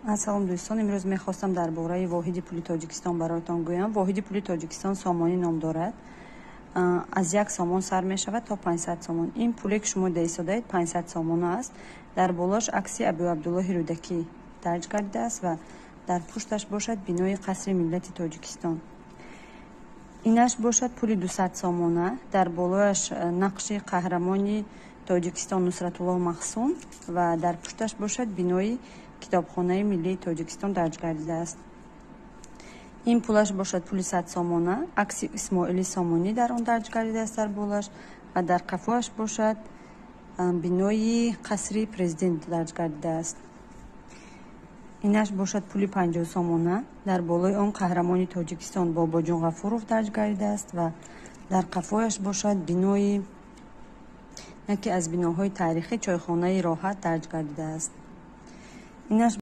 Ассалом, дӯстон! Имрӯз мехостам дар бораи воҳиди пули Тоҷикистон бароятон гӯям. Воҳиди пули Тоҷикистон сомонӣ ном дорад. Аз 1 сомон сар мешавад то 500 сомон. Ин пуле, ки шумо дида истодаед, 500 сомона аст. Дар болош акси Абуабдуллоҳи Рӯдакӣ дарҷ гардидааст ва дар пушташ бошад бинои Қасри миллати Тоҷикистон. Инаш бошад пули 200 сомона. Дар болояш нақши қаҳрамони Тоҷикистон Нусратулло Маҳсум ва дар пушташ бошад бинои Китобхонаи миллии Тоҷикистон дарҷ гардидааст. Ин пулаш бошад пули 100 сомона. Акси Исмоили Сомонӣ дар он дарҷ гардидааст дар болоаш ва дар қафояш бошад бинои Қасри Президент дарҷ гардидааст. Инаш бошад пули 50 сомона. Дар болои он қаҳрамони Тоҷикистон Бобоҷон Ғафуров дарҷ гардидааст ва дар қафояш бошад бинои яке аз биноҳои таърихӣ, чойхонаи Роҳат, дарҷ гардидааст. Инаш